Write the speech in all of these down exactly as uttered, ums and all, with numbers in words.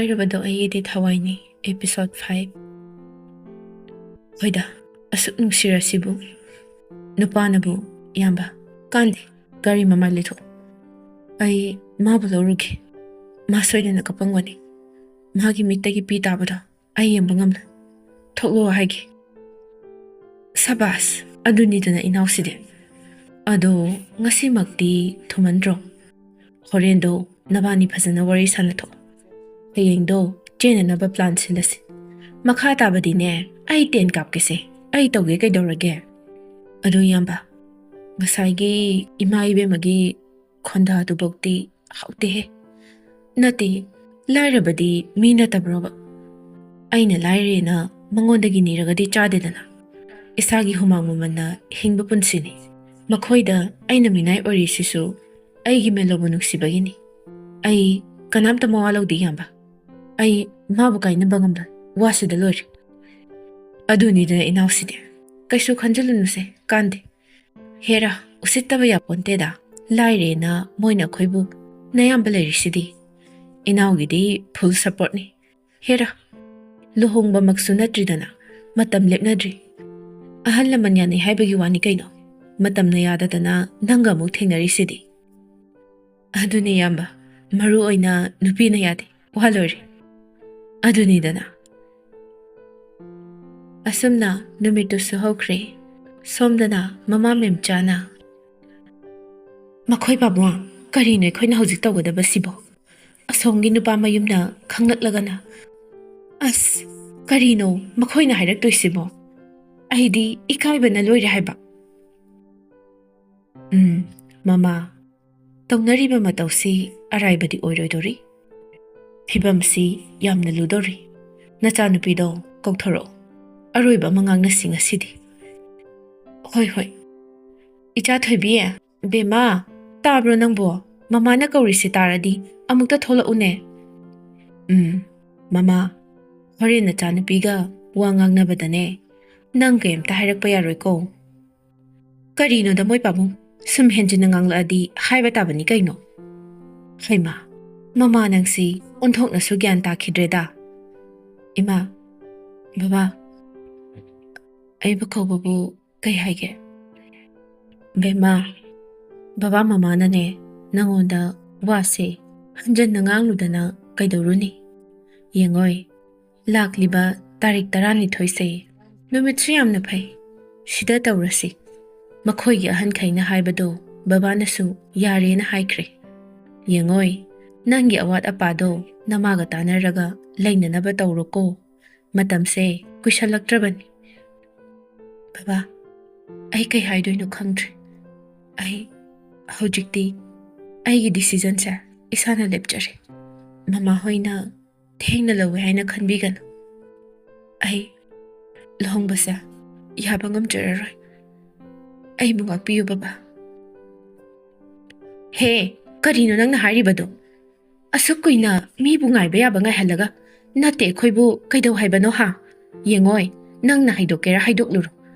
ꯍꯥꯏꯔꯕꯗꯣ ꯑꯩꯒꯤꯗꯤ ꯊꯋꯥꯏꯅꯤ꯫ Episode five꯫ ꯍꯣꯏꯗ, ꯑꯁꯨꯛ ꯅꯨꯡꯁꯤꯔꯁꯤꯕꯨ꯫ ꯅꯨꯄꯥꯅꯕꯨ, "ꯏꯌꯥꯝꯕ, ꯀꯥꯟꯗꯦ, ꯒꯥꯔꯤ ꯃꯃꯥꯏ ꯂꯩꯊꯣꯛ꯫ ꯑꯩ ꯃꯥꯕꯨ ꯂꯧꯔꯨꯒꯦ꯫ ꯃꯥ ꯁꯣꯏꯗꯅ ꯀꯞꯄꯝꯒꯅꯤ꯫ ꯃꯥꯒꯤ ꯃꯤꯠꯇꯒꯤ ꯄꯤ ꯇꯥꯕꯗꯣ ꯑꯩ ꯌꯦꯡꯕ ꯉꯝꯂꯣꯏ꯫ ꯊꯣꯛꯂꯣ ꯍꯥꯏꯒꯦ"꯫ ꯁꯕꯥꯁ, ꯑꯗꯨꯅꯤꯗꯅ ꯏꯅꯥꯎꯁꯤꯗꯤ꯫ ꯑꯗꯣ ꯉꯁꯤꯃꯛꯇꯤ ꯊꯨꯃꯟꯗ꯭ꯔꯣ? ꯍꯣꯔꯦꯟꯗꯣ ꯅꯕꯥꯅꯤ ꯐꯖꯅ ꯋꯥꯔꯤ ꯁꯥꯟꯅꯊꯣꯛꯑꯣ꯫ ꯍꯌꯦꯡꯗꯣ ꯆꯦꯟꯅꯅꯕ plan ꯁꯤꯜꯂꯁꯤ꯫ ꯃꯈꯥ ꯇꯥꯕꯗꯤꯅꯦ, ꯑꯩ ꯇꯦꯟ ꯀꯥꯞꯀꯦꯁꯦ꯫ ꯑꯩ ꯇꯧꯒꯦ, ꯀꯩꯗꯧꯔꯒꯦ? ꯑꯗꯣ ꯏꯌꯥꯝꯕ, ꯉꯁꯥꯏꯒꯤ ꯏꯃꯥ ꯏꯕꯦꯝꯃꯒꯤ ꯈꯣꯟꯗꯥꯗꯨꯐꯧꯗꯤ ꯍꯥꯎꯇꯦꯍꯦ꯫ ꯅꯠꯇꯦ, ꯂꯥꯏꯔꯕꯗꯤ ꯃꯤ ꯅꯠꯇꯕ꯭ꯔꯣꯕ? ꯑꯩꯅ ꯂꯥꯏꯔꯦꯅ ꯃꯉꯣꯟꯗꯒꯤ ꯅꯤꯔꯒꯗꯤ ꯆꯥꯗꯦꯗꯅ꯫ ꯏꯁꯥꯒꯤ ꯍꯨꯃꯥꯡ ꯃꯃꯜꯅ ꯍꯤꯡꯕ ꯄꯨꯟꯁꯤꯅꯤ꯫ ꯃꯈꯣꯏꯗ ꯑꯩꯅ ꯃꯤꯅꯥꯏ ꯑꯣꯏꯔꯤꯁꯤꯁꯨ ꯑꯩꯒꯤ ꯃꯦꯂꯣꯕꯨ ꯅꯨꯡꯁꯤꯕꯒꯤꯅꯤ꯫ ꯑꯩ ꯀꯅꯥꯝꯇ ꯃꯋꯥ ꯂꯧꯗꯦ, ꯏꯌꯥꯝꯕ꯫ ꯑꯩ ꯃꯥꯕꯨ ꯀꯥꯏꯅꯕ ꯉꯝꯂꯣꯏ꯫ ꯋꯥꯁꯤꯗ ꯂꯣꯏꯔꯦ꯫ ꯑꯗꯨꯅꯤꯗꯅ ꯏꯅꯥꯎꯁꯤꯗꯤ꯫ ꯀꯩꯁꯨ ꯈꯟꯖꯤꯜꯂꯨꯅꯨꯁꯦ, ꯀꯥꯟꯗꯦ꯫ ꯍꯦꯔꯥ, ꯎꯁꯤꯠꯇꯕ ꯌꯥꯄꯣꯟꯇꯦꯗ꯫ ꯂꯥꯏꯔꯦꯅ ꯃꯣꯏꯅ ꯑꯩꯈꯣꯏꯕꯨ ꯅꯌꯥꯝꯕ ꯂꯩꯔꯤꯁꯤꯗꯤ꯫ ꯏꯅꯥꯎꯒꯤꯗꯤ full supportꯅꯤ꯫ ꯍꯦꯔꯥ, ꯂꯨꯍꯣꯡꯕꯃꯛꯁꯨ ꯅꯠꯇ꯭ꯔꯤꯗꯅ, ꯃꯇꯝ ꯂꯦꯞꯅꯗ꯭ꯔꯤ꯫ ꯑꯍꯜ ꯂꯃꯟ ꯌꯥꯅꯩ ꯍꯥꯏꯕꯒꯤ ꯋꯥꯅꯤ ꯀꯩꯅꯣ꯫ ꯃꯇꯝꯅ ꯌꯥꯗꯗꯅ ꯅꯪꯒ ꯑꯃꯨꯛ ꯊꯦꯡꯅꯔꯤꯁꯤꯗꯤ꯫ ꯑꯗꯨꯅꯦ ꯏꯌꯥꯝꯕ, ꯃꯔꯨ ꯑꯣꯏꯅ ꯅꯨꯄꯤꯅ ꯌꯥꯗꯦ꯫ ꯋꯥ ꯂꯣꯏꯔꯦ꯫ ꯑꯗꯨꯅꯤꯗꯅ꯫ ꯑꯁꯨꯝꯅ ꯅꯨꯃꯤꯠꯇꯨꯁꯨ ꯍꯧꯈ꯭ꯔꯦ꯫ ꯁꯣꯝꯗꯅ ꯃꯃꯥ ꯃꯦꯝꯆꯥꯅ, "ꯃꯈꯣꯏ ꯄꯥꯕꯨꯡ, ꯀꯔꯤꯅꯣ ꯑꯩꯈꯣꯏꯅ ꯍꯧꯖꯤꯛ ꯇꯧꯒꯗꯕꯁꯤꯕꯣ?" ꯑꯁꯣꯝꯒꯤ ꯅꯨꯄꯥ ꯃꯌꯨꯝꯅ ꯈꯪꯂꯛꯂꯒꯅ, "ꯑꯁ, ꯀꯔꯤꯅꯣ ꯃꯈꯣꯏꯅ ꯍꯥꯏꯔꯛꯇꯣꯏꯁꯤꯕꯣ? ꯑꯩꯗꯤ ꯏꯀꯥꯏꯕꯅ ꯂꯣꯏꯔꯦ ꯍꯥꯏꯕ"꯫ ꯎꯝ, ꯃꯃꯥ, ꯇꯧꯅꯔꯤꯕ ꯃꯇꯧꯁꯤ ꯑꯔꯥꯏꯕꯗꯤ ꯑꯣꯏꯔꯣꯏꯗꯧꯔꯤ꯫ ꯐꯤꯕꯝꯁꯤ ꯌꯥꯝꯅ ꯂꯨꯗꯧꯔꯤ꯫ ꯅꯆꯥꯅꯨꯄꯤꯗꯣ ꯀꯧꯊꯣꯔꯛꯑꯣ꯫ ꯑꯔꯣꯏꯕ ꯑꯃ ꯉꯥꯡꯅꯁꯤ ꯉꯁꯤꯗꯤ꯫ ꯍꯣꯏ, ꯍꯣꯏ꯫ ꯏꯆꯥ ꯊꯣꯏꯕꯤ, ꯕꯦꯝꯃ, ꯇꯥꯕ꯭ꯔꯣ ꯅꯪꯕꯣ? ꯃꯃꯥꯅ ꯀꯧꯔꯤꯁꯤ ꯇꯥꯔꯗꯤ ꯑꯃꯨꯛꯇ ꯊꯣꯛꯂꯛꯎꯅꯦ꯫ ꯎꯝ, ꯃꯃꯥ, ꯍꯣꯔꯦꯟ ꯅꯆꯥꯅꯨꯄꯤꯒ ꯋꯥ ꯉꯥꯡꯅꯕꯗꯅꯦ, ꯅꯪ ꯀꯩꯝꯇ ꯍꯥꯏꯔꯛꯄ ꯌꯥꯔꯣꯏꯀꯣ꯫ ꯀꯔꯤꯅꯣꯗ ꯃꯣꯏ ꯄꯥꯕꯨꯡ, ꯁꯨꯝ ꯍꯦꯟꯖꯤꯟꯅ ꯉꯥꯡꯂꯛꯑꯗꯤ ꯍꯥꯏꯕ ꯇꯥꯕꯅꯤ ꯀꯩꯅꯣ꯫ ꯍꯩꯃꯥ, ꯃꯃꯥ ꯅꯪꯁꯤ ꯑꯣꯟꯊꯣꯛꯅꯁꯨ ꯒ꯭ꯌꯥꯟ ꯇꯥꯈꯤꯗ꯭ꯔꯦꯗ꯫ ꯏꯃꯥ, ꯕꯕꯥ, ꯑꯩꯕꯨ ꯀꯧꯕꯕꯨ ꯀꯩ ꯍꯥꯏꯒꯦ? ꯕꯦꯝꯃ, ꯕꯕꯥ ꯃꯃꯥꯅꯅꯦ ꯅꯪꯉꯣꯟꯗ ꯋꯥꯁꯦ ꯍꯟꯖꯟꯅ ꯉꯥꯡꯂꯨꯗꯅ ꯀꯩꯗꯧꯔꯨꯅꯤ? ꯌꯦꯡꯉꯣꯏ, ꯂꯥꯛꯂꯤꯕ ꯇꯥꯔꯤꯛ ꯇꯔꯥꯅꯤꯊꯣꯏꯁꯦ ꯅꯨꯃꯤꯠꯁꯨ ꯌꯥꯝꯅ ꯐꯩ꯫ ꯁꯤꯗ ꯇꯧꯔꯁꯤ꯫ ꯃꯈꯣꯏꯒꯤ ꯑꯍꯟꯈꯩꯅ ꯍꯥꯏꯕꯗꯣ ꯕꯕꯥꯅꯁꯨ ꯌꯥꯔꯦꯅ ꯍꯥꯏꯈ꯭ꯔꯦ꯫ ꯌꯦꯡꯉꯣꯏ, ꯅꯪꯒꯤ ꯑꯋꯥꯠ ꯑꯄꯥꯗꯣ ꯅꯃꯥꯒ ꯇꯥꯟꯅꯔꯒ ꯂꯩꯅꯅꯕ ꯇꯧꯔꯣꯀꯣ꯫ ꯃꯇꯝꯁꯦ ꯀꯨꯏꯁꯜꯂꯛꯇ꯭ꯔꯕꯅꯤ꯫ ꯕꯕꯥ, ꯑꯩ ꯀꯩ ꯍꯥꯏꯗꯣꯏꯅꯣ ꯈꯪꯗ꯭ꯔꯦ꯫ ꯑꯩ ꯍꯧꯖꯤꯛꯇꯤ ꯑꯩꯒꯤ ꯗꯤꯁꯤꯖꯟꯁꯦ ꯏꯁꯥꯅ ꯂꯦꯞꯆꯔꯦ꯫ ꯃꯃꯥ ꯍꯣꯏꯅ ꯊꯦꯡꯅ ꯂꯧꯋꯦ ꯍꯥꯏꯅ ꯈꯟꯕꯤꯒꯅꯨ꯫ ꯑꯩ ꯂꯨꯍꯣꯡꯕꯁꯦ ꯌꯥꯕ ꯉꯝꯖꯔꯔꯣꯏ꯫ ꯑꯩꯕꯨ ꯉꯥꯛꯄꯤꯌꯨ, ꯕꯕꯥ꯫ ꯍꯦ, ꯀꯔꯤꯅꯣ ꯅꯪꯅ ꯍꯥꯏꯔꯤꯕꯗꯣ? ꯑꯁꯨꯛ ꯀꯨꯏꯅ ꯃꯤꯕꯨ ꯉꯥꯏꯕ ꯌꯥꯕ ꯉꯥꯏꯍꯜꯂꯒ ꯅꯠꯇꯦ ꯑꯩꯈꯣꯏꯕꯨ ꯀꯩꯗꯧ ꯍꯥꯏꯕꯅꯣ ꯍꯥ? ꯌꯦꯡꯉꯣꯏ, ꯅꯪꯅ ꯍꯥꯏꯗꯣꯛꯀꯦꯔꯥ ꯍꯥꯏꯗꯣꯛꯂꯨꯔꯣ,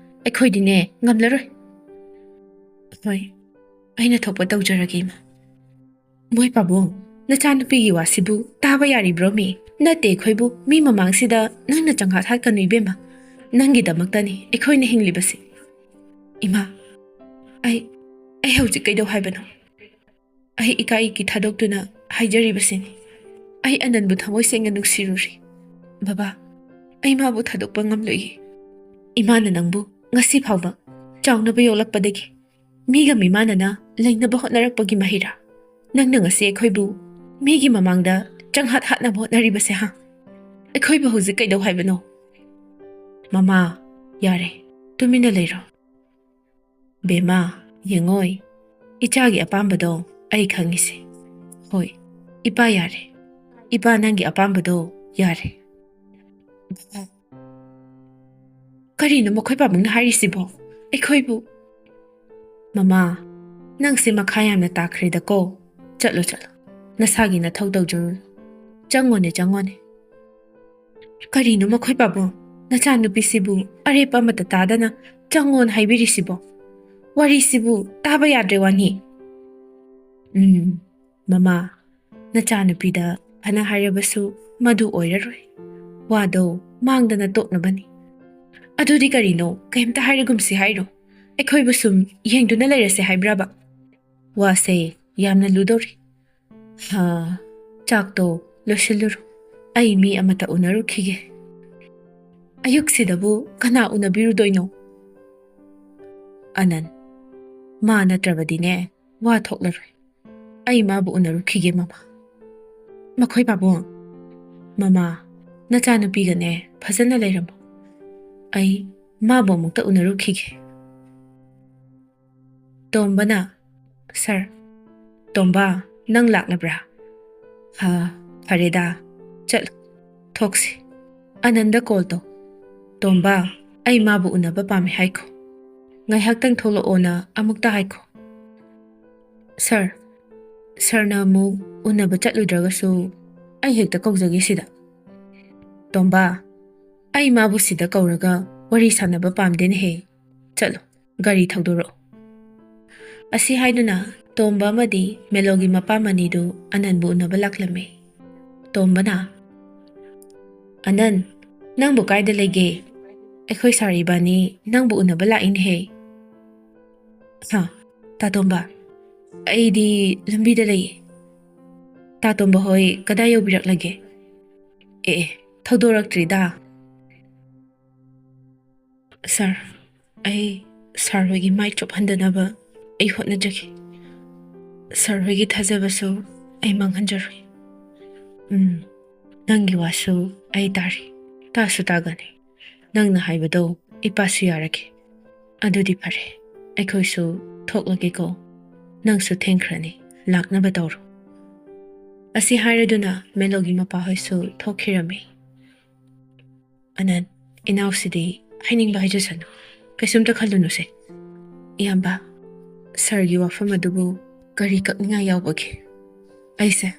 ꯑꯩꯈꯣꯏꯗꯤꯅꯦ ꯉꯝꯂꯔꯣꯏ꯫ ꯍꯣꯏ, ꯑꯩꯅ ꯊꯣꯛꯄ ꯇꯧꯖꯔꯒꯦ, ꯏꯃꯥ꯫ ꯃꯣꯏ ꯄꯥꯕꯨꯡ, ꯅꯆꯥꯅꯨꯄꯤꯒꯤ ꯋꯥꯁꯤꯕꯨ ꯇꯥꯕ ꯌꯥꯔꯤꯕ꯭ꯔꯣ ꯃꯤ? ꯅꯠꯇꯦ ꯑꯩꯈꯣꯏꯕꯨ ꯃꯤ ꯃꯃꯥꯡꯁꯤꯗ ꯅꯪꯅ ꯆꯪꯍꯥꯠ ꯍꯥꯠꯀꯅꯨ ꯏꯕꯦꯝꯃ꯫ ꯅꯪꯒꯤꯗꯃꯛꯇꯅꯤ ꯑꯩꯈꯣꯏꯅ ꯍꯤꯡꯂꯤꯕꯁꯤ꯫ ꯏꯃꯥ, ꯑꯩ, ꯑꯩ ꯍꯧꯖꯤꯛ ꯀꯩꯗꯧ ꯍꯥꯏꯕꯅꯣ? ꯑꯩ ꯏꯀꯥꯏ ꯏꯀꯤ ꯊꯥꯗꯣꯛꯇꯨꯅ ꯍꯥꯏꯖꯔꯤꯕꯁꯤꯅꯤ꯫ ꯑꯩ ꯑꯅꯟꯕꯨ ꯊꯃꯣꯏ ꯁꯦꯡꯅ ꯅꯨꯡꯁꯤꯔꯨꯔꯤ꯫ ꯕꯕꯥ, ꯑꯩ ꯃꯥꯕꯨ ꯊꯥꯗꯣꯛꯄ ꯉꯝꯂꯣꯏꯌꯦ꯫ ꯏꯃꯥꯅ ꯅꯪꯕꯨ ꯉꯁꯤ ꯐꯥꯎꯕ ꯆꯥꯎꯅꯕ ꯌꯣꯛꯂꯛꯄꯗꯒꯤ ꯃꯤꯒ ꯃꯤꯃꯥꯟꯅꯅ ꯂꯩꯅꯕ ꯍꯣꯠꯅꯔꯛꯄꯒꯤ ꯃꯍꯩꯔꯥ? ꯅꯪꯅ ꯉꯁꯤ ꯑꯩꯈꯣꯏꯕꯨ ꯃꯤꯒꯤ ꯃꯃꯥꯡꯗ ꯆꯪꯍꯥꯠ ꯍꯥꯠꯅꯕ ꯍꯣꯠꯅꯔꯤꯕꯁꯦ ꯍꯥ? ꯑꯩꯈꯣꯏꯕꯨ ꯍꯧꯖꯤꯛ ꯀꯩꯗꯧ ꯍꯥꯏꯕꯅꯣ? ꯃꯃꯥ, ꯌꯥꯔꯦ, ꯇꯨꯃꯤꯟꯅ ꯂꯩꯔꯣ꯫ ꯕꯦꯝꯃ, ꯌꯦꯡꯉꯣꯏ, ꯏꯆꯥꯒꯤ ꯑꯄꯥꯝꯕꯗꯣ ꯑꯩ ꯈꯪꯉꯤꯁꯦ꯫ ꯍꯣꯏ, ꯏꯄꯥ ꯌꯥꯔꯦ꯫ ꯏꯄꯥ ꯅꯪꯒꯤ ꯑꯄꯥꯝꯕꯗꯣ ꯌꯥꯔꯦ꯫ ꯕꯕꯥ, ꯀꯔꯤꯅꯣ ꯃꯈꯣꯏ ꯄꯥꯕꯨꯡꯅ ꯍꯥꯏꯔꯤꯁꯤꯕꯣ? ꯑꯩꯈꯣꯏꯕꯨ? ꯃꯃꯥ, ꯅꯪꯁꯦ ꯃꯈꯥ ꯌꯥꯝꯅ ꯇꯥꯈ꯭ꯔꯦꯗꯀꯣ꯫ ꯆꯠꯂꯣ, ꯆꯠꯂꯣ꯫ ꯅꯁꯥꯒꯤ ꯅꯊꯧ ꯇꯧꯖꯔꯨꯔꯣ꯫ ꯆꯪꯉꯣꯅꯦ, ꯆꯪꯉꯣꯅꯦ꯫ ꯀꯔꯤꯅꯣ ꯃꯈꯣꯏ ꯄꯥꯕꯨꯡ? ꯅꯆꯥꯅꯨꯄꯤꯁꯤꯕꯨ ꯑꯔꯦꯞꯄ ꯑꯃꯠꯇ ꯇꯥꯗꯅ ꯆꯪꯉꯣꯅ ꯍꯥꯏꯕꯤꯔꯤꯁꯤꯕꯣ? ꯋꯥꯔꯤꯁꯤꯕꯨ ꯇꯥꯕ ꯌꯥꯗ꯭ꯔꯦ ꯋꯥꯅꯤ꯫ ꯎꯝ, ꯃꯃꯥ, ꯅꯆꯥꯅꯨꯄꯤꯗ ꯐꯅ ꯍꯥꯏꯔꯕꯁꯨ ꯃꯗꯨ ꯑꯣꯏꯔꯔꯣꯏ꯫ ꯋꯥꯗꯣ ꯃꯥꯡꯗꯅ ꯇꯣꯛꯅꯕꯅꯤ꯫ ꯑꯗꯨꯗꯤ ꯀꯔꯤꯅꯣ? ꯀꯩꯝꯇ ꯍꯥꯏꯔꯒꯨꯝꯁꯤ ꯍꯥꯏꯔꯣ? ꯑꯩꯈꯣꯏꯕꯨ ꯁꯨꯝ ꯌꯦꯡꯗꯨꯅ ꯂꯩꯔꯁꯦ ꯍꯥꯏꯕ꯭ꯔꯕ? ꯋꯥꯁꯦ ꯌꯥꯝꯅ ꯂꯨꯗꯧꯔꯤ꯫ ꯍꯥ, ꯆꯥꯛꯇꯣ ꯂꯣꯏꯁꯤꯜꯂꯨꯔꯣ꯫ ꯑꯩ ꯃꯤ ꯑꯃꯇ ꯎꯅꯔꯨꯈꯤꯒꯦ꯫ ꯑꯌꯨꯛꯁꯤꯗꯕꯨ ꯀꯅꯥ ꯎꯅꯕꯤꯔꯨꯗꯣꯏꯅꯣ? ꯑꯅꯟ, ꯃꯥ ꯅꯠꯇ꯭ꯔꯕꯗꯤꯅꯦ, ꯋꯥ ꯊꯣꯛꯂꯔꯣꯏ꯫ ꯑꯩ ꯃꯥꯕꯨ ꯎꯅꯔꯨꯈꯤꯒꯦ, ꯃꯃꯥ꯫ ꯃꯈꯣꯏ ꯄꯥꯕꯨꯡ, ꯃꯃꯥ, ꯅꯆꯥꯅꯨꯄꯤꯒꯅꯦ ꯐꯖꯅ ꯂꯩꯔꯝꯃꯣ꯫ ꯑꯩ ꯃꯥꯕꯨ ꯑꯃꯨꯛꯇ ꯎꯅꯔꯨꯈꯤꯒꯦ꯫ ꯇꯣꯝꯕꯅ, "ꯁꯥꯔ, ꯇꯣꯝꯕ, ꯅꯪ ꯂꯥꯛꯂꯕ꯭ꯔꯥ? ꯍꯥ, ꯐꯔꯦꯗ, ꯆꯠꯂꯨ, ꯊꯣꯛꯁꯤ꯫ ꯑꯅꯟꯗ ꯀꯣꯜ ꯇꯧ꯫ ꯇꯣꯝꯕ, ꯑꯩ ꯃꯥꯕꯨ ꯎꯅꯕ ꯄꯥꯝꯃꯤ ꯍꯥꯏꯈꯣ꯫ ꯉꯥꯏꯍꯥꯛꯇꯪ ꯊꯣꯛꯂꯛꯑꯣꯅ ꯑꯃꯨꯛꯇ ꯍꯥꯏꯈꯣ꯫" "ꯁꯥꯔ, ꯁꯥꯔꯅ ꯑꯃꯨꯛ ꯎꯅꯕ ꯆꯠꯂꯨꯗ꯭ꯔꯒꯁꯨ ꯑꯩ ꯍꯦꯛꯇ ꯀꯧꯖꯒꯦ ꯁꯤꯗ꯫" "ꯇꯣꯝꯕ, ꯑꯩ ꯃꯥꯕꯨ ꯁꯤꯗ ꯀꯧꯔꯒ ꯋꯥꯔꯤ ꯁꯥꯟꯅꯕ ꯄꯥꯝꯗꯦꯅꯦꯍꯦ꯫ ꯆꯠꯂꯣ, ꯒꯥꯔꯤ ꯊꯧꯗꯣꯔꯛꯑꯣ꯫" ꯑꯁꯤ ꯍꯥꯏꯗꯨꯅ ꯇꯣꯝꯕ ꯑꯃꯗꯤ ꯃꯦꯂꯣꯒꯤ ꯃꯄꯥ ꯃꯅꯤꯗꯨ ꯑꯅꯟꯕꯨ ꯎꯅꯕ ꯂꯥꯛꯂꯝꯃꯤ꯫ ꯇꯣꯝꯕꯅ, "ꯑꯅꯟ, ꯅꯪꯕꯨ ꯀꯥꯏꯗ ꯂꯩꯒꯦ? ꯑꯩꯈꯣꯏ ꯁꯥꯔ ꯏꯕꯥꯅꯤ ꯅꯪꯕꯨ ꯎꯅꯕ ꯂꯥꯛꯏꯅꯦꯍꯦ꯫" "ꯍꯥ, ꯇꯥ ꯇꯣꯝꯕ, ꯑꯩꯗꯤ ꯂꯝꯕꯤꯗ ꯂꯩꯌꯦ꯫ ꯇꯥ ꯇꯣꯝꯕ ꯍꯣꯏ ꯀꯗꯥꯏ ꯌꯧꯕꯤꯔꯛꯂꯒꯦ?" "ꯑꯦ, ꯑꯦ, ꯊꯧꯗꯣꯔꯛꯇ꯭ꯔꯤꯗ꯫" "ꯁꯥꯔ, ꯑꯩ ꯁꯥꯔ ꯍꯣꯏꯒꯤ ꯃꯥꯏ ꯆꯣꯞꯍꯟꯗꯅꯕ ꯑꯩ ꯍꯣꯠꯅꯖꯒꯦ꯫ ꯁꯥꯔ ꯍꯣꯏꯒꯤ ꯊꯥꯖꯕꯁꯨ ꯑꯩ ꯃꯥꯡꯍꯟꯖꯔꯣꯏ꯫ ꯎꯝ, ꯅꯪꯒꯤ ꯋꯥꯁꯨ ꯑꯩ ꯇꯥꯔꯤ, ꯇꯥꯁꯨ ꯇꯥꯒꯅꯤ꯫ ꯅꯪꯅ ꯍꯥꯏꯕꯗꯣ ꯏꯄꯥꯁꯨ ꯌꯥꯔꯒꯦ꯫ ꯑꯗꯨꯗꯤ ꯐꯔꯦ, ꯑꯩꯈꯣꯏꯁꯨ ꯊꯣꯛꯂꯒꯦꯀꯣ꯫ ꯅꯪꯁꯨ ꯊꯦꯡꯈ꯭ꯔꯅꯤ, ꯂꯥꯛꯅꯕ ꯇꯧꯔꯣ꯫" ꯑꯁꯤ ꯍꯥꯏꯔꯗꯨꯅ ꯃꯦꯂꯣꯒꯤ ꯃꯄꯥꯍꯣꯏꯁꯨ ꯊꯣꯛꯈꯤꯔꯝꯃꯤ꯫ "ꯑꯅꯟ, ꯏꯅꯥꯎꯁꯤꯗꯤ ꯍꯥꯏꯅꯤꯡꯕ ꯍꯥꯏꯖꯁꯅꯨ, ꯀꯩꯁꯨꯝꯇ ꯈꯜꯂꯨꯅꯨꯁꯦ꯫ ꯏꯌꯥꯝꯕ, ꯁꯥꯔꯒꯤ ꯋꯥꯐꯝ ꯑꯗꯨꯕꯨ ꯀꯔꯤ ꯀꯛꯅꯤꯡꯉꯥꯏ ꯌꯥꯎꯕꯒꯦ? ꯑꯩꯁꯦ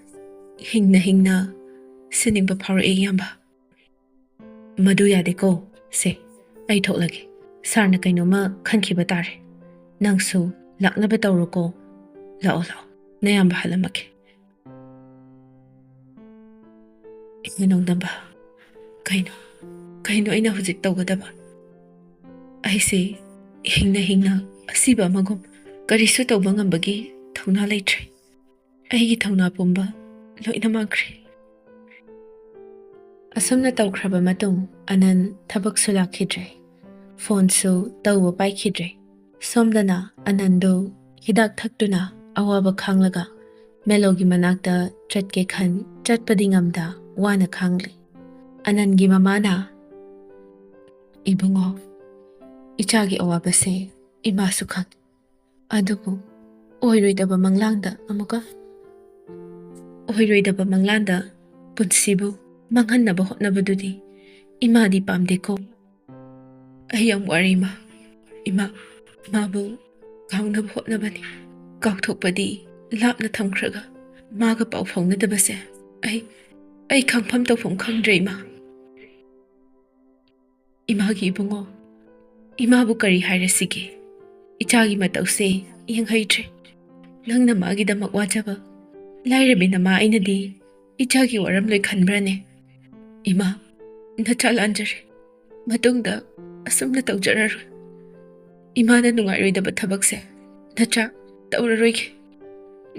ꯍꯤꯡꯅ ꯍꯤꯡꯅ ꯁꯤꯅꯤꯡꯕ ꯐꯥꯎꯔꯛꯑꯦ, ꯏꯌꯥꯝꯕ꯫" "ꯃꯗꯨ ꯌꯥꯗꯦꯀꯣ꯫ ꯁꯦ, ꯑꯩ ꯊꯣꯛꯂꯒꯦ꯫ ꯁꯥꯔꯅ ꯀꯩꯅꯣꯝꯃ ꯈꯟꯈꯤꯕ ꯇꯥꯔꯦ꯫ ꯅꯪꯁꯨ ꯂꯥꯛꯅꯕ ꯇꯧꯔꯣꯀꯣ꯫ ꯂꯥꯛꯑꯣ, ꯂꯥꯛꯑꯣ, ꯅꯌꯥꯝꯕ ꯍꯜꯂꯝꯃꯒꯦ꯫" ꯏꯃꯥ ꯅꯣꯡꯗꯝꯕ, ꯀꯩꯅꯣ, ꯀꯩꯅꯣ ꯑꯩꯅ ꯍꯧꯖꯤꯛ ꯇꯧꯒꯗꯕ? ꯑꯩꯁꯦ ꯍꯤꯡꯅ ꯍꯤꯡꯅ ꯑꯁꯤꯕ ꯑꯃꯒꯨꯝ ꯀꯔꯤꯁꯨ ꯇꯧꯕ ꯉꯝꯕꯒꯤ ꯊꯧꯅꯥ ꯂꯩꯇ꯭ꯔꯦ꯫ ꯑꯩꯒꯤ ꯊꯧꯅꯥ ꯄꯨꯝꯕ ꯂꯣꯏꯅ ꯃꯥꯡꯈ꯭ꯔꯦ꯫ ꯑꯁꯨꯝꯅ ꯇꯧꯈ꯭ꯔꯕ ꯃꯇꯨꯡ ꯑꯅꯟ ꯊꯕꯛꯁꯨ ꯂꯥꯛꯈꯤꯗ꯭ꯔꯦ, ꯐꯣꯟꯁꯨ ꯇꯧꯕ ꯄꯥꯏꯈꯤꯗ꯭ꯔꯦ꯫ ꯁꯣꯝꯗꯅ ꯑꯅꯟꯗꯨ ꯍꯤꯗꯥꯛ ꯊꯛꯇꯨꯅ ꯑꯋꯥꯕ ꯈꯥꯡꯂꯒ ꯃꯦꯂꯣꯒꯤ ꯃꯅꯥꯛꯇ ꯆꯠꯀꯦ ꯈꯟ ꯆꯠꯄꯗꯤ ꯉꯝꯗ ꯋꯥꯅ ꯈꯥꯡꯂꯤ꯫ ꯑꯅꯟꯒꯤ ꯃꯃꯥꯅ, "ꯏꯕꯨꯡꯉꯣ, ꯏꯆꯥꯒꯤ ꯑꯋꯥꯕꯁꯦ ꯏꯃꯥꯁꯨ ꯈꯪꯏ꯫ ꯑꯗꯨꯕꯨ ꯑꯣꯏꯔꯣꯏꯗꯕ ꯃꯪꯂꯥꯟꯗ ꯑꯃꯨꯛꯀ, ꯑꯣꯏꯔꯣꯏꯗꯕ ꯃꯪꯂꯥꯟꯗ ꯄꯨꯟꯁꯤꯕꯨ ꯃꯥꯡꯍꯟꯅꯕ ꯍꯣꯠꯅꯕꯗꯨꯗꯤ ꯏꯃꯥꯗꯤ ꯄꯥꯝꯗꯦꯀꯣ꯫ ꯑꯩ ꯌꯥꯝ ꯋꯥꯔꯦ ꯏꯃꯥ꯫ ꯏꯃꯥ, ꯃꯥꯕꯨ ꯀꯥꯎꯅꯕ ꯍꯣꯠꯅꯕꯅꯤ꯫ ꯀꯥꯎꯊꯣꯛꯄꯗꯤ ꯂꯥꯞꯅ ꯊꯝꯈ꯭ꯔꯒ ꯃꯥꯒ ꯄꯥꯎ ꯐꯥꯎꯅꯗꯕꯁꯦ ꯑꯩ, ꯑꯩ ꯈꯪꯐꯝ ꯇꯧꯐꯝ ꯈꯪꯗ꯭ꯔꯦ ꯏꯃꯥ꯫ ꯏꯃꯥꯒꯤ ꯏꯕꯨꯡꯉꯣ, ꯏꯃꯥꯕꯨ ꯀꯔꯤ ꯍꯥꯏꯔꯁꯤꯒꯦ? ꯏꯆꯥꯒꯤ ꯃꯇꯧꯁꯦ ꯌꯦꯡꯍꯩꯗ꯭ꯔꯦ꯫ ꯅꯪꯅ ꯃꯥꯒꯤꯗꯃꯛ ꯋꯥꯖꯕ ꯂꯥꯏꯔꯕꯤ ꯅꯃꯥ ꯑꯩꯅꯗꯤ ꯏꯆꯥꯒꯤ ꯋꯥꯔꯝꯂꯣꯏ ꯈꯟꯕ꯭ꯔꯅꯦ? ꯏꯃꯥ, ꯅꯆꯥ ꯂꯥꯟꯖꯔꯦ꯫ ꯃꯇꯨꯡꯗ ꯑꯁꯨꯝꯅ ꯇꯧꯖꯔꯔꯣꯏ꯫ ꯏꯃꯥꯅ ꯅꯨꯡꯉꯥꯏꯔꯣꯏꯗꯕ ꯊꯕꯛꯁꯦ ꯅꯆꯥ ꯇꯧꯔꯔꯣꯏꯒꯦ꯫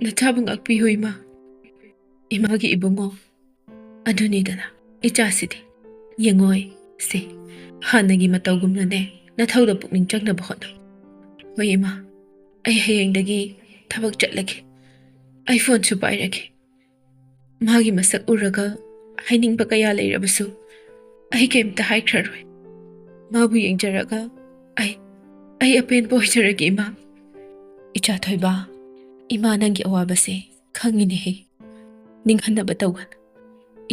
ꯅꯆꯥꯕꯨ ꯉꯥꯛꯄꯤꯌꯨ ꯏꯃꯥ꯫ ꯏꯃꯥꯒꯤ ꯏꯕꯨꯡꯉꯣ, ꯑꯗꯨꯅꯤꯗꯅ ꯏꯆꯥꯁꯤꯗꯤ꯫ ꯌꯦꯡꯉꯣꯏ, ꯁꯦ, ꯍꯥꯟꯅꯒꯤ ꯃꯇꯧꯒꯨꯝꯅꯅꯦ ꯅꯊꯧꯗ ꯄꯨꯛꯅꯤꯡ ꯆꯪꯅꯕ ꯍꯣꯠꯅꯧ꯫ ꯍꯣꯏ ꯏꯃꯥ, ꯑꯩ ꯍꯌꯦꯡꯗꯒꯤ ꯊꯕꯛ ꯆꯠꯂꯒꯦ꯫ ꯑꯩ ꯐꯣꯟꯁꯨ ꯄꯥꯏꯔꯒꯦ꯫ ꯃꯥꯒꯤ ꯃꯁꯛ ꯎꯔꯒ ꯍꯥꯏꯅꯤꯡꯕ ꯀꯌꯥ ꯂꯩꯔꯕꯁꯨ ꯑꯩ ꯀꯩꯝꯇ ꯍꯥꯏꯈ꯭ꯔꯔꯣꯏ꯫ ꯃꯥꯕꯨ ꯌꯦꯡꯖꯔꯒ ꯑꯩ, ꯑꯩ ꯑꯄꯦꯟꯕ ꯑꯣꯏꯖꯔꯒꯦ ꯏꯃꯥ꯫ ꯏꯆꯥ ꯊꯣꯏꯕ, ꯏꯃꯥ ꯅꯪꯒꯤ ꯑꯋꯥꯕꯁꯦ ꯈꯪꯉꯤꯅꯦꯍꯦ꯫ ꯅꯤꯡꯍꯟꯅꯕ ꯇꯧꯒꯅꯨ꯫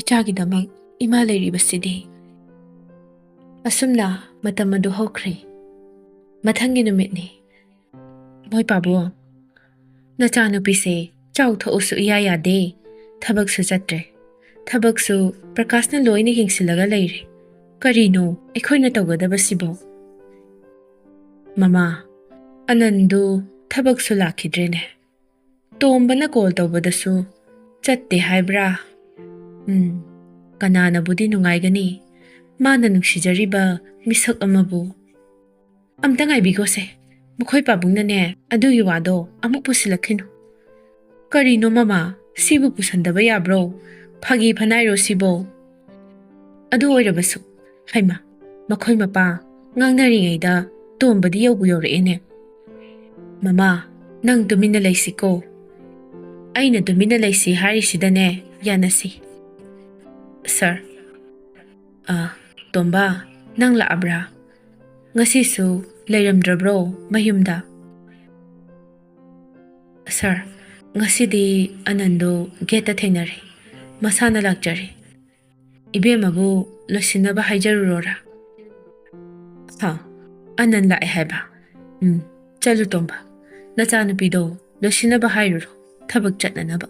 ꯏꯆꯥꯒꯤꯗꯃꯛ ꯏꯃꯥ ꯂꯩꯔꯤꯕꯁꯤꯗꯤ꯫ ꯑꯁꯨꯝꯅ ꯃꯇꯝ ꯑꯗꯨ ꯍꯧꯈ꯭ꯔꯦ꯫ ꯃꯊꯪꯒꯤ ꯅꯨꯃꯤꯠꯅꯤ꯫ ꯃꯣꯏ ꯄꯥꯕꯨꯡ, ꯅꯆꯥꯅꯨꯄꯤꯁꯦ ꯆꯥꯎꯊꯣꯛꯎꯁꯨ ꯏꯌꯥ ꯌꯥꯗꯦ꯫ ꯊꯕꯛꯁꯨ ꯆꯠꯇ꯭ꯔꯦ꯫ ꯊꯕꯛꯁꯨ ꯄ꯭ꯔꯀꯥꯁꯅ ꯂꯣꯏꯅ ꯌꯦꯡꯁꯤꯜꯂꯒ ꯂꯩꯔꯦ꯫ ꯀꯔꯤꯅꯣ ꯑꯩꯈꯣꯏꯅ ꯇꯧꯒꯗꯕꯁꯤꯕꯣ? ꯃꯃꯥ, ꯑꯅꯟꯗꯨ ꯊꯕꯛꯁꯨ ꯂꯥꯛꯈꯤꯗ꯭ꯔꯦꯅꯦ꯫ ꯇꯣꯝꯕꯅ ꯀꯣꯜ ꯇꯧꯕꯗꯁꯨ ꯆꯠꯇꯦ ꯍꯥꯏꯕ꯭ꯔꯥ? ꯎꯝ, ꯀꯅꯥꯅꯕꯨꯗꯤ ꯅꯨꯡꯉꯥꯏꯒꯅꯤ? ꯃꯥꯅ ꯅꯨꯡꯁꯤꯖꯔꯤꯕ ꯃꯤꯁꯛ ꯑꯃꯕꯨ꯫ "ꯑꯝꯇ ꯉꯥꯏꯕꯤꯈꯣꯁꯦ, ꯃꯈꯣꯏ ꯄꯥꯕꯨꯡꯅꯅꯦ ꯑꯗꯨꯒꯤ ꯋꯥꯗꯣ ꯑꯃꯨꯛ ꯄꯨꯁꯤꯜꯂꯛꯈꯤꯅꯨ꯫" "ꯀꯔꯤꯅꯣ ꯃꯃꯥ, ꯁꯤꯕꯨ ꯄꯨꯁꯟꯗꯕ ꯌꯥꯕ꯭ꯔꯣ? ꯐꯥꯒꯤ ꯐꯅꯥꯏꯔꯣ ꯁꯤꯕꯣ?" ꯑꯗꯨ ꯑꯣꯏꯔꯕꯁꯨ, ꯍꯩꯃꯥ, ꯃꯈꯣꯏ ꯃꯄꯥ ꯉꯥꯡꯅꯔꯤꯉꯩꯗ ꯇꯣꯝꯕꯗꯤ ꯌꯧꯕꯨ ꯌꯧꯔꯛꯑꯦꯅꯦ꯫ "ꯃꯃꯥ, ꯅꯪ ꯇꯨꯃꯤꯟꯅ ꯂꯩꯁꯤꯀꯣ꯫ ꯑꯩꯅ ꯇꯨꯃꯤꯟꯅ ꯂꯩꯁꯤ ꯍꯥꯏꯔꯤꯁꯤꯗꯅꯦ, ꯌꯥꯅꯁꯤ꯫" "ꯁꯥꯔ꯫" "ꯑ, ꯇꯣꯝꯕ, ꯅꯪ ꯂꯥꯛꯑꯕ꯭ꯔꯥ? ꯉꯁꯤꯁꯨ ꯂꯩꯔꯝꯗ꯭ꯔꯕ꯭ꯔꯣ ꯃꯌꯨꯝꯗ?" "ꯁꯥꯔ, ꯉꯁꯤꯗꯤ ꯑꯅꯟꯗꯣ ꯒꯦꯠꯇ ꯊꯦꯡꯅꯔꯦ꯫ ꯃꯁꯥꯅ ꯂꯥꯛꯆꯔꯦ꯫ ꯏꯕꯦꯝꯃꯕꯨ ꯂꯣꯏꯁꯤꯟꯅꯕ ꯍꯥꯏꯖꯔꯨꯔꯣꯔꯥ?" "ꯍꯥ? ꯑꯅꯟ ꯂꯥꯛꯑꯦ ꯍꯥꯏꯕ? ꯎꯝ, ꯆꯠꯂꯨ ꯇꯣꯝꯕ꯫ ꯅꯆꯥꯅꯨꯄꯤꯗꯣ ꯂꯣꯏꯁꯤꯟꯅꯕ ꯍꯥꯏꯔꯨꯔꯣ, ꯊꯕꯛ ꯆꯠꯅꯅꯕ꯫"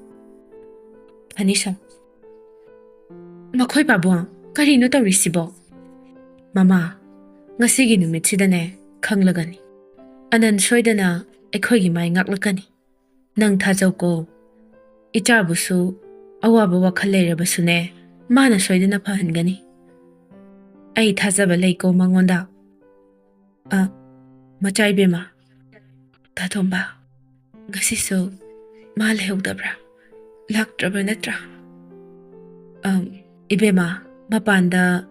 "ꯐꯅꯤ ꯁꯥꯔ꯫" "ꯃꯈꯣꯏ ꯄꯥꯕꯨꯡ, ꯀꯔꯤꯅꯣ ꯇꯧꯔꯤꯁꯤꯕꯣ?" "ꯃꯃꯥ, ꯉꯁꯤꯒꯤ ꯅꯨꯃꯤꯠꯁꯤꯗꯅꯦ ꯈꯪꯂꯒꯅꯤ꯫ ꯑꯅꯟ ꯁꯣꯏꯗꯅ ꯑꯩꯈꯣꯏꯒꯤ ꯃꯥꯏ ꯉꯥꯛꯂꯛꯀꯅꯤ꯫ ꯅꯪ ꯊꯥꯖꯧꯀꯣ꯫ ꯏꯆꯥꯕꯨꯁꯨ ꯑꯋꯥꯕ ꯋꯥꯈꯜ ꯂꯩꯔꯕꯁꯨꯅꯦ, ꯃꯥꯅ ꯁꯣꯏꯗꯅ ꯐꯍꯟꯒꯅꯤ꯫ ꯑꯩ ꯊꯥꯖꯕ ꯂꯩꯀꯣ ꯃꯉꯣꯟꯗ꯫" "ꯑ, ꯃꯆꯥ ꯏꯕꯦꯝꯃ, ꯇꯥ ꯇꯣꯝꯕ, ꯉꯁꯤꯁꯨ ꯃꯥ ꯂꯩꯍꯧꯗꯕ꯭ꯔꯥ? ꯂꯥꯛꯇ꯭ꯔꯕ ꯅꯠꯇ꯭ꯔꯥ?" "ꯑꯝ, ꯏꯕꯦꯝꯃ, ꯃꯄꯥꯟꯗ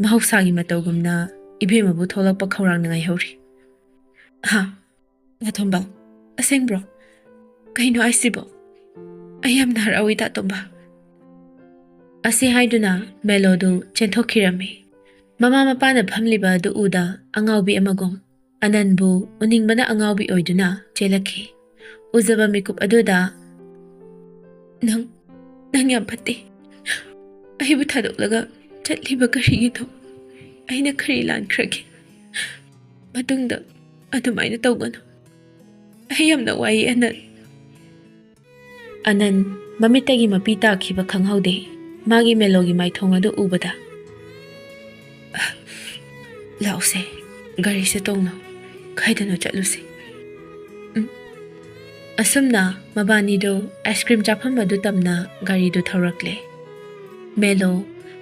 ꯃꯍꯧꯁꯥꯒꯤ ꯃꯇꯧꯒꯨꯝꯅ ꯏꯕꯦꯝꯃꯕꯨ ꯊꯣꯛꯂꯛꯄ ꯈꯧꯔꯥꯡꯅ ꯉꯥꯏꯍꯧꯔꯤ꯫" "ꯍꯥ? ꯇꯥ ꯇꯣꯝꯕ, ꯑꯁꯦꯡꯕ꯭ꯔꯣ? ꯀꯩꯅꯣ ꯍꯥꯏꯁꯤꯕꯣ? ꯑꯩ ꯌꯥꯝꯅ ꯍꯔꯥꯎꯏ, ꯇꯥ ꯇꯣꯝꯕ꯫" ꯑꯁꯤ ꯍꯥꯏꯗꯨꯅ ꯃꯦꯂꯣꯗꯨ ꯆꯦꯟꯊꯣꯛꯈꯤꯔꯝꯃꯤ꯫ ꯃꯃꯥ ꯃꯄꯥꯅ ꯐꯝꯂꯤꯕ ꯑꯗꯨ ꯎꯗ ꯑꯉꯥꯎꯕꯤ ꯑꯃꯒꯨꯝ ꯑꯅꯟꯕꯨ ꯎꯅꯤꯡꯕꯅ ꯑꯉꯥꯎꯕꯤ ꯑꯣꯏꯗꯨꯅ ꯆꯦꯜꯂꯛꯈꯤ꯫ ꯎꯖꯕ ꯃꯤꯀꯨꯞ ꯑꯗꯨꯗ, "ꯅꯪ, ꯅꯪ ꯌꯥꯝ ꯐꯠꯇꯦ꯫ ꯑꯩꯕꯨ ꯊꯥꯗꯣꯛꯂꯒ ꯆꯠꯂꯤꯕ ꯀꯔꯤꯒꯤꯅꯣ? ꯑꯩꯅ ꯀꯔꯤ ꯂꯥꯟꯈ꯭ꯔꯒꯦ? ꯃꯇꯨꯡꯗ ꯑꯗꯨꯃꯥꯏꯅ ꯇꯧꯒꯅꯨ꯫ ꯑꯩ ꯌꯥꯝꯅ ꯋꯥꯏꯌꯦ, ꯑꯅꯟ꯫" ꯑꯅꯟ ꯃꯃꯤꯠꯇꯒꯤ ꯃꯄꯤ ꯇꯥꯈꯤꯕ ꯈꯪꯍꯧꯗꯦ꯫ ꯃꯥꯒꯤ ꯃꯦꯂꯣꯒꯤ ꯃꯥꯏꯊꯣꯡ ꯑꯗꯨ ꯎꯕꯗ, "ꯂꯥꯛꯎꯁꯦ, ꯒꯥꯔꯤꯁꯦ ꯇꯣꯡꯅ ꯀꯥꯏꯗꯅꯣ ꯆꯠꯂꯨꯁꯦ꯫" ꯎꯝ꯫ ꯑꯁꯨꯝꯅ ꯃꯕꯥꯅꯤꯗꯨ ꯑꯥꯏꯁ ꯀ꯭ꯔꯤꯝ ꯆꯥꯐꯝ ꯑꯗꯨ ꯇꯝꯅ ꯒꯥꯔꯤꯗꯨ ꯊꯧꯔꯛꯂꯦ꯫ ꯃꯦꯂꯣ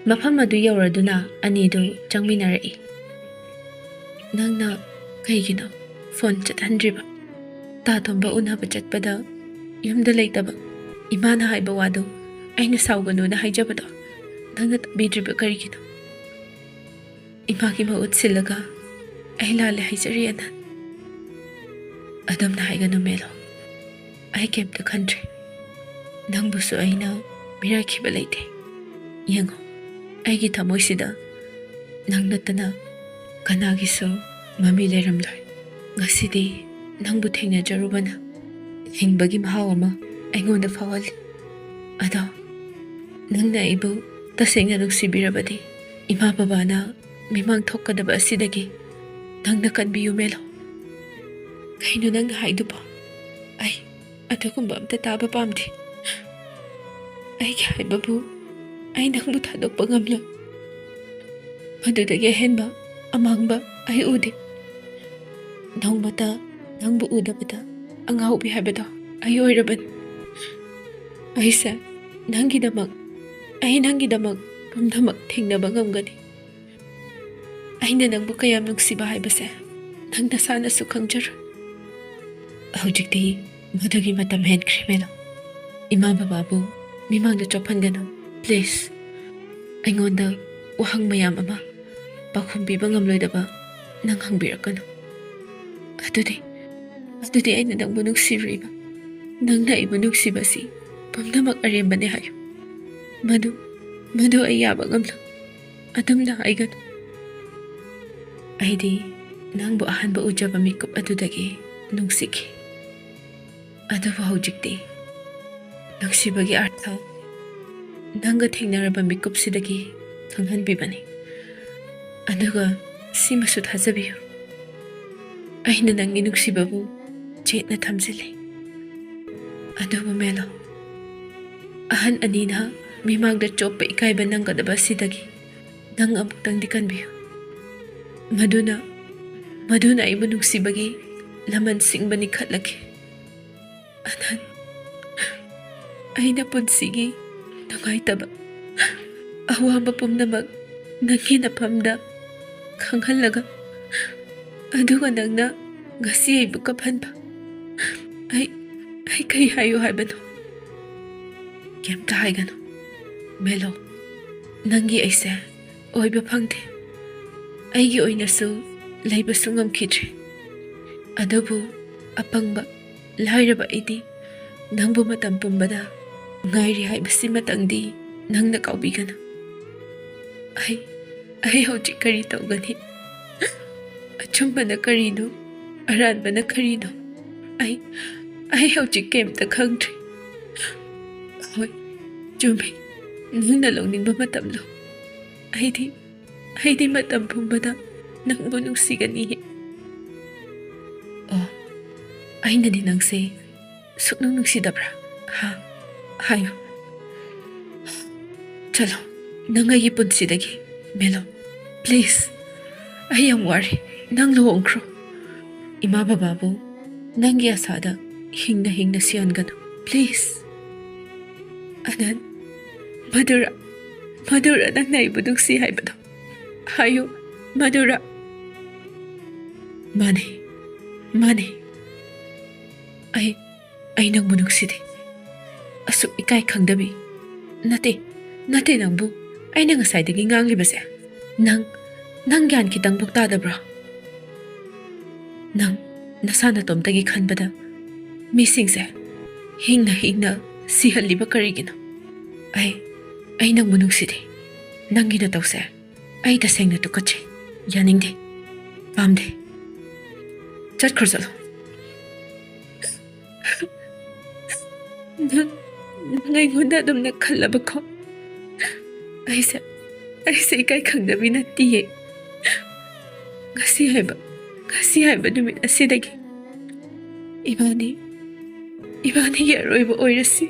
ꯃꯐꯝ ꯑꯗꯨ ꯌꯧꯔꯗꯨꯅ ꯑꯅꯤꯗꯨ ꯆꯪꯃꯤꯟꯅꯔꯛꯏ꯫ "ꯅꯪꯅ ꯀꯩꯒꯤꯅꯣ ꯐꯣꯟ ꯆꯠꯍꯟꯗ꯭ꯔꯤꯕ? ꯇꯥ ꯇꯣꯝꯕ ꯎꯅꯕ ꯆꯠꯄꯗ ꯌꯨꯝꯗ ꯂꯩꯇꯕ ꯏꯃꯥꯅ ꯍꯥꯏꯕ ꯋꯥꯗꯣ, ꯑꯩꯅ ꯁꯥꯎꯒꯅꯨꯅ ꯍꯥꯏꯖꯕꯗꯣ ꯅꯪꯅ ꯇꯥꯕꯤꯗ꯭ꯔꯤꯕ ꯀꯔꯤꯒꯤꯅꯣ?" ꯏꯃꯥꯒꯤ ꯃꯍꯨꯠ ꯁꯤꯜꯂꯒ ꯑꯩ ꯂꯥꯜꯂꯦ ꯍꯥꯏꯖꯔꯤ, ꯑꯅꯟ꯫ "ꯑꯗꯨꯝꯅ ꯍꯥꯏꯒꯅꯨ ꯃꯦꯂꯣ, ꯑꯩ ꯀꯩꯝꯇ ꯈꯟꯗ꯭ꯔꯦ꯫ ꯅꯪꯕꯨꯁꯨ ꯑꯩꯅ ꯃꯤꯔꯥꯏꯈꯤꯕ ꯂꯩꯇꯦ꯫ ꯌꯦꯡꯉꯣ, ꯑꯩꯒꯤ ꯊꯃꯣꯏꯁꯤꯗ ꯅꯪ ꯅꯠꯇꯅ ꯀꯅꯥꯒꯤꯁꯨ ꯃꯃꯤ ꯂꯩꯔꯝꯂꯣꯏ꯫ ꯉꯁꯤꯗꯤ ꯅꯪꯕꯨ ꯊꯦꯡꯅꯖꯔꯨꯕꯅ ꯍꯤꯡꯕꯒꯤ ꯃꯍꯥꯎ ꯑꯃ ꯑꯩꯉꯣꯟꯗ ꯐꯥꯎꯍꯜꯂꯤ꯫ ꯑꯗꯣ ꯅꯪꯅ ꯑꯩꯕꯨ ꯇꯁꯦꯡꯅ ꯅꯨꯡꯁꯤꯕꯤꯔꯕꯗꯤ, ꯏꯃꯥ ꯕꯕꯥꯅ ꯃꯤꯃꯥꯡ ꯊꯣꯛꯀꯗꯕ ꯑꯁꯤꯗꯒꯤ ꯅꯪꯅ ꯀꯟꯕꯤꯌꯨ ꯃꯦꯂꯣ꯫" "ꯀꯩꯅꯣ ꯅꯪꯅ ꯍꯥꯏꯗꯨꯕꯣ? ꯑꯩ ꯑꯗꯨꯒꯨꯝꯕ ꯑꯝꯇ ꯇꯥꯕ ꯄꯥꯝꯗꯦ꯫ ꯑꯩꯒꯤ ꯍꯥꯏꯕꯕꯨ ꯑꯩ ꯅꯪꯕꯨ ꯊꯥꯗꯣꯛꯄ ꯉꯝꯂꯣꯏ꯫ ꯃꯗꯨꯗꯒꯤ ꯑꯍꯦꯟꯕ ꯑꯃꯥꯡꯕ ꯑꯩ ꯎꯗꯦ꯫ ꯅꯣꯡꯃꯇ ꯅꯪꯕꯨ ꯎꯗꯕꯗ ꯑꯉꯥꯎꯕꯤ ꯍꯥꯏꯕꯗꯣ ꯑꯩ ꯑꯣꯏꯔꯕꯅꯤ꯫ ꯑꯩꯁꯦ ꯅꯪꯒꯤꯗꯃꯛ, ꯑꯩ ꯅꯪꯒꯤꯗꯃꯛ ꯄꯨꯝꯅꯃꯛ ꯊꯦꯡꯅꯕ ꯉꯝꯒꯅꯤ꯫ ꯑꯩꯅ ꯅꯪꯕꯨ ꯀꯌꯥꯝ ꯅꯨꯡꯁꯤꯕ ꯍꯥꯏꯕꯁꯦ ꯅꯪ ꯅꯁꯥꯅꯁꯨ ꯈꯪꯖꯔꯣꯏ꯫" "ꯍꯧꯖꯤꯛꯇꯤ ꯃꯗꯨꯒꯤ ꯃꯇꯝ ꯍꯦꯟꯈ꯭ꯔꯦ ꯃꯦꯂꯣ꯫ ꯏꯃꯥ ꯕꯕꯥꯕꯨ ꯃꯤꯃꯥꯡꯗ ꯆꯣꯞꯍꯟꯒꯅꯨ, please꯫ ꯑꯩꯉꯣꯟꯗ ꯋꯥꯍꯪ ꯃꯌꯥꯝ ꯑꯃ ꯄꯥꯎꯈꯨꯝ ꯄꯤꯕ ꯉꯝꯂꯣꯏꯗꯕ ꯅꯪ ꯍꯪꯕꯤꯔꯛꯀꯅꯨ꯫ ꯑꯗꯨꯗꯤ, ꯑꯗꯨꯗꯤ ꯑꯩꯅ ꯅꯪꯕꯨ ꯅꯨꯡꯁꯤꯔꯨꯔꯤꯕ, ꯅꯪꯅ ꯑꯩꯕꯨ ꯅꯨꯡꯁꯤꯕꯁꯤ ꯄꯨꯝꯅꯃꯛ ꯑꯔꯦꯝꯕꯅꯦ ꯍꯥꯏꯌꯨ꯫ ꯃꯗꯨ, ꯃꯗꯨ ꯑꯩ ꯌꯥꯕ ꯉꯝꯂꯣꯏ꯫ ꯑꯗꯨꯝꯅ ꯍꯥꯏꯒꯅꯨ꯫" ꯑꯩꯗꯤ ꯅꯪꯕꯨ ꯑꯍꯥꯟꯕ ꯎꯖꯕ ꯃꯤꯀꯨꯞ ꯑꯗꯨꯗꯒꯤ ꯅꯨꯡꯁꯤꯈꯤ꯫ ꯑꯗꯨꯕꯨ ꯍꯧꯖꯤꯛꯇꯤ ꯅꯨꯡꯁꯤꯕꯒꯤ ꯑꯔꯊ ꯅꯪꯒ ꯊꯦꯡꯅꯔꯕ ꯃꯤꯀꯨꯞꯁꯤꯗꯒꯤ ꯈꯪꯍꯟꯕꯤꯕꯅꯤ꯫ ꯑꯗꯨꯒ ꯁꯤꯃꯁꯨ ꯊꯥꯖꯕꯤꯌꯨ, ꯑꯩꯅ ꯅꯪꯒꯤ ꯅꯨꯡꯁꯤꯕꯕꯨ ꯆꯦꯠꯅ ꯊꯝꯖꯤꯜꯂꯤ꯫ ꯑꯗꯨꯕꯨ ꯃꯦꯂꯣ, ꯑꯍꯟ ꯑꯅꯤꯅ ꯃꯤꯃꯥꯡꯗ ꯆꯣꯞꯄ ꯏꯀꯥꯏꯕ ꯅꯪꯒꯗꯕ ꯑꯁꯤꯗꯒꯤ ꯅꯪ ꯑꯃꯨꯛꯇꯪꯗꯤ ꯀꯟꯕꯤꯌꯨ꯫ ꯃꯗꯨꯅ, ꯃꯗꯨꯅ ꯑꯩꯕꯨ ꯅꯨꯡꯁꯤꯕꯒꯤ ꯂꯃꯟ ꯁꯤꯡꯕꯅꯤ ꯈꯠꯂꯛꯈꯤ꯫ ꯑꯅꯟ, ꯑꯩꯅ ꯄꯨꯟꯁꯤꯒꯤ ꯅꯨꯡꯉꯥꯏꯇꯕ ꯑꯋꯥꯕ ꯄꯨꯝꯅꯃꯛ ꯅꯪꯒꯤ ꯅꯐꯝꯗ ꯈꯪꯍꯜꯂꯒ, ꯑꯗꯨꯒ ꯅꯪꯅ ꯉꯁꯤ ꯑꯩꯕꯨ ꯀꯞꯍꯟꯕ꯫ ꯑꯩ, ꯑꯩ ꯀꯔꯤ ꯍꯥꯏꯌꯨ ꯍꯥꯏꯕꯅꯣ? ꯀꯩꯝꯇ ꯍꯥꯏꯒꯅꯨ, ꯃꯦꯂꯣ꯫ ꯅꯪꯒꯤ ꯑꯩꯁꯦ ꯑꯣꯏꯕ ꯐꯪꯗꯦ꯫ ꯑꯩꯒꯤ ꯑꯣꯏꯅꯁꯨ ꯂꯩꯕꯁꯨ ꯉꯝꯈꯤꯗ꯭ꯔꯦ꯫ ꯑꯗꯨꯕꯨ ꯑꯄꯪꯕ, ꯂꯥꯏꯔꯕ ꯑꯩꯗꯤ ꯅꯪꯕꯨ ꯃꯇꯝ ꯄꯨꯝꯕꯗ ꯉꯥꯏꯔꯤ ꯍꯥꯏꯕꯁꯤꯃꯇꯪꯗꯤ ꯅꯪꯅ ꯀꯥꯎꯕꯤꯒꯅꯨ꯫ ꯑꯩ, ꯑꯩ ꯍꯧꯖꯤꯛ ꯀꯔꯤ ꯇꯧꯒꯅꯤ? ꯑꯆꯨꯝꯕꯅ ꯀꯔꯤꯅꯣ? ꯑꯔꯥꯟꯕꯅ ꯀꯔꯤꯅꯣ? ꯑꯩ, ꯑꯩ ꯍꯧꯖꯤꯛ ꯀꯩꯝꯇ ꯈꯪꯗ꯭ꯔꯦ꯫ ꯍꯣꯏ, ꯆꯨꯝꯃꯤ꯫ ꯅꯪꯅ ꯂꯧꯅꯤꯡꯕ ꯃꯇꯝ ꯂꯧ꯫ ꯑꯩꯗꯤ, ꯑꯩꯗꯤ ꯃꯇꯝ ꯄꯨꯝꯕꯗ ꯅꯪꯕꯨ ꯅꯨꯡꯁꯤꯒꯅꯤ꯫ ꯑꯣ, ꯑꯩꯅꯗꯤ ꯅꯪꯁꯦ ꯁꯨꯛꯅꯨꯡ ꯅꯨꯡꯁꯤꯗꯕ꯭ꯔꯥ? ꯍꯥ? ꯍꯥꯏꯌꯨ꯫ ꯆꯠꯂꯣ, ꯅꯪ ꯑꯩꯒꯤ ꯄꯨꯟꯁꯤꯗꯒꯤ꯫ ꯃꯦꯂꯣ, please, ꯑꯩ ꯌꯥꯝ ꯋꯥꯔꯦ꯫ ꯅꯪ ꯂꯨꯍꯣꯡꯈ꯭ꯔꯣ꯫ ꯏꯃꯥ ꯕꯕꯥꯕꯨ ꯅꯪꯒꯤ ꯑꯁꯥꯗ ꯍꯤꯡꯅ ꯍꯤꯡꯅ ꯁꯤꯍꯟꯒꯅꯨ, please꯫ ꯑꯅꯟ, ꯃꯗꯨꯔ, ꯃꯗꯨꯔ ꯅꯪꯅ ꯑꯩꯕꯨ ꯅꯨꯡꯁꯤ ꯍꯥꯏꯕꯗꯣ? ꯍꯥꯏꯌꯨ, ꯃꯗꯨꯔ? ꯃꯥꯅꯦ, ꯃꯥꯅꯦ꯫ ꯑꯩ, ꯑꯩ ꯅꯪꯕꯨ ꯅꯨꯡꯁꯤꯗꯦ꯫ ꯑꯁꯨꯛ ꯏꯀꯥꯏ ꯈꯪꯗꯕꯤ꯫ ꯅꯠꯇꯦ, ꯅꯠꯇꯦ ꯅꯪꯕꯨ꯫ ꯑꯩꯅ ꯉꯁꯥꯏꯗꯒꯤ ꯉꯥꯡꯂꯤꯕꯁꯦ꯫ ꯅꯪ, ꯅꯪ ꯒ꯭ꯌꯥꯟ ꯈꯤꯇꯪꯕꯨ ꯇꯥꯗꯕ꯭ꯔꯣ? ꯅꯪ ꯅꯁꯥ ꯅꯇꯣꯝꯇꯒꯤ ꯈꯟꯕꯗ ꯃꯤꯁꯤꯡꯁꯦ ꯍꯤꯡꯅ ꯍꯤꯡꯅ ꯁꯤꯍꯜꯂꯤꯕ ꯀꯔꯤꯒꯤꯅꯣ? ꯑꯩ, ꯑꯩ ꯅꯪꯕꯨ ꯅꯨꯡꯁꯤꯗꯦ꯫ ꯅꯪꯒꯤ ꯅꯇꯧꯁꯦ ꯑꯩ ꯇꯁꯦꯡꯅ ꯇꯨꯀꯠꯆꯩ꯫ ꯌꯥꯅꯤꯡꯗꯦ꯫ ꯄꯥꯝꯗꯦ꯫ ꯆꯠꯈ꯭ꯔꯣ, ꯆꯠꯂꯣ꯫ ꯅꯪ, ꯅꯪ ꯑꯩꯉꯣꯟꯗ ꯑꯗꯨꯝꯅ ꯈꯜꯂꯕꯀꯣ? ꯑꯩꯁꯦ, ꯑꯩꯁꯦ ꯏꯀꯥꯏ ꯈꯪꯗꯕꯤ ꯅꯠꯇꯤꯌꯦ꯫ ꯉꯁꯤ ꯍꯥꯏꯕ, ꯉꯁꯤ ꯍꯥꯏꯕ ꯅꯨꯃꯤꯠ ꯑꯁꯤꯗꯒꯤ ꯏꯕꯥꯅꯤ, ꯏꯕꯥꯅꯤꯒꯤ ꯑꯔꯣꯏꯕ ꯑꯣꯏꯔꯁꯤ꯫